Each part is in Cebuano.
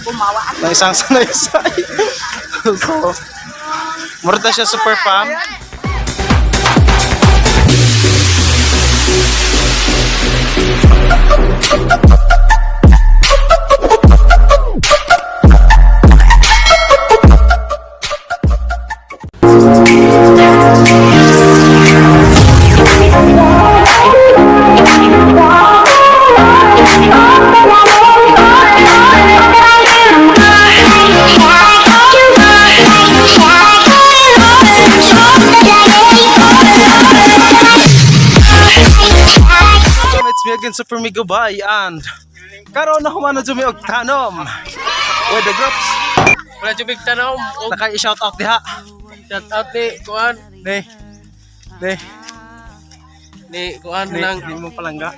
Gumawa. Ng isang sanaysay. So, mura siya, super fam. It's me again, Super Migo Bay, and karon na humano jud mi og tanom with the groups. Wala jud big tanom. Og Naka shout out diha. Shout out ni kuan. Ne. Ne. Ni kuan Ne, nang di mo palangga.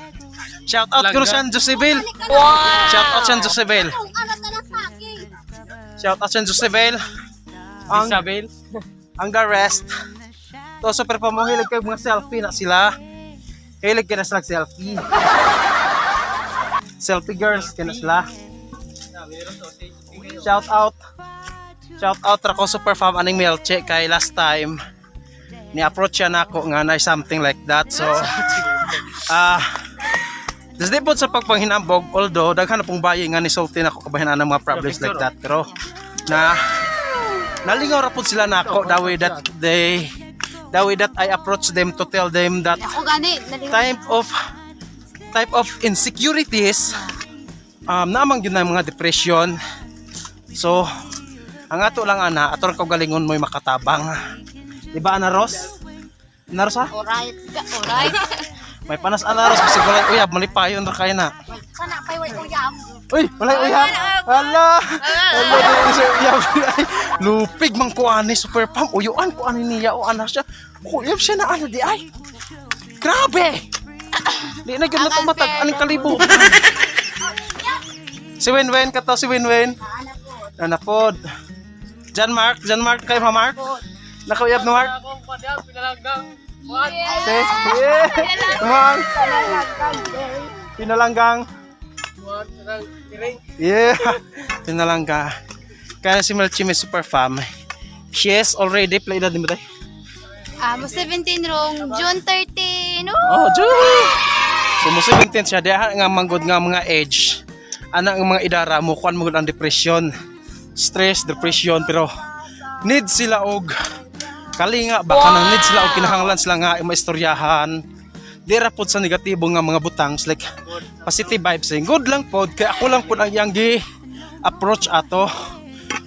Shout out Palangga. kuno siya Josebel. Shout out siya Josebel. Shout out siya Josebel. Ang Isabel. Ang the rest. To super pa mo hilig kay mga selfie na sila. Hilig kay na sila selfie. Selfie girls kay na sila. Shout out. Shout out ra ko, super fam, aning Melche kay last time ni approach siya nako nga na something like that. So Desde po sa pagpanghinambog, although daghan na pong bayi nga ni sulti nako kabahin ang mga problems like that, pero na nalingaw ra pud sila nako the way that I approach them to tell them that Ako gani. Nalingaw. Type of insecurities namang yun na mga depression. So ang ato lang ana ato lang kaugalingon mo'y makatabang, di ba, Ana Ros? Ana Ros, ha? Alright. Alright. May panas, Ana Ros, bisag walay uyab, malipayon ra kayo na. Sana pa'y way uyab. Uy, walay uyab. Hala, hala, di siya uyab. Ay, lupig man ko ani, super pam. Uyuan ko ani niya o ana siya. Uyab siya na ana di ay. Grabe. Di na gyud na Ang matag unfair. aning kalibo. Si Winwen kato, si Winwen. Ana pod. John Mark, John Mark kay ma Mark. Nakauyab na Mark. Akong kuan diha pinalanggang kuan. Okay. Yeah. Mang. Pinalanggang. Kuan nang iring. Yeah. Pinalangga. Kaya si Melchie may super fam. She is already play edad mo tayo. Ah, mo 17 rong June 13. Woo! Oh, June. So mo 17 siya diha nga manggod nga mga age. Ana nga mga idara mo kuan mo ang depression, stress, depression, pero need sila og kalinga ba kanang need sila og kinahanglan sila nga maistoryahan. Di ra pod sa negatibo nga mga butangs, like positive vibes. Eh. Good lang pod kay ako lang pod ang iyang gi approach ato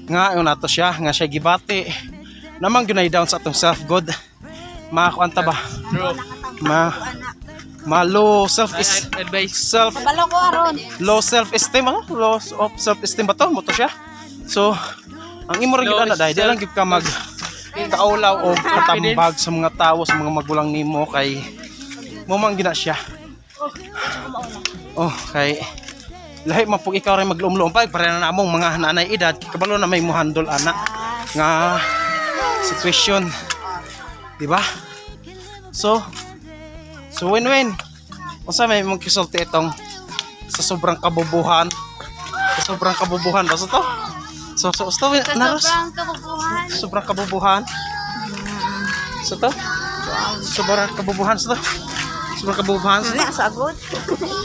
nga yun ato siya nga siya gibati namang ginay down sa atong self good makakuan ta ba True. ma ma low self is Advice. Self Kabalo ko aron. Low self esteem, ano, low of self esteem ba to mo to siya. So ang imo ra gyud Low ana dai di lang gyud ka mag kaulaw o katambag sa mga tao, sa mga magulang nimo, kay mo man gina siya. Oh, kay lahi man pug ikaw rin magluom-luom pa pare na namong mga nanay edad kabalo na may mo handle ana nga situation, di ba? So win-win unsa may mong kisulti itong sa sobrang kabubuhan, sa sobrang kabubuhan ba sa to so Sa naros sobrang kabubuhan. Sobrang kabubuhan sa to, sobrang kabubuhan sa to, sobrang kabubuhan sa to. Wala, sagot.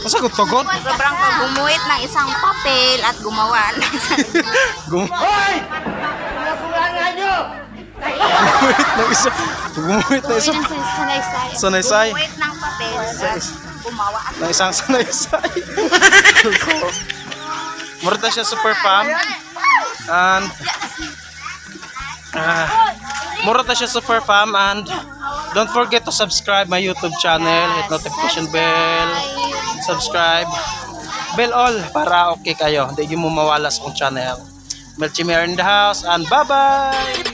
Masagot tugod. Sobrang paggumuhit ng isang papel at gumawa ng isang Gumuhit ng isa. Gumuhit ng isa. Gawin ang sanaysay. Sanaysay. Gumuhit ng papel at gumawa Ng isang sanaysay. So, murta siya, super fam. And, murta siya, super fam. And, don't forget to subscribe my YouTube channel. Hit notification bell. Subscribe. Bell all para okay kayo. Hindi mo mawala sa akong channel. Melchie in the house and bye-bye!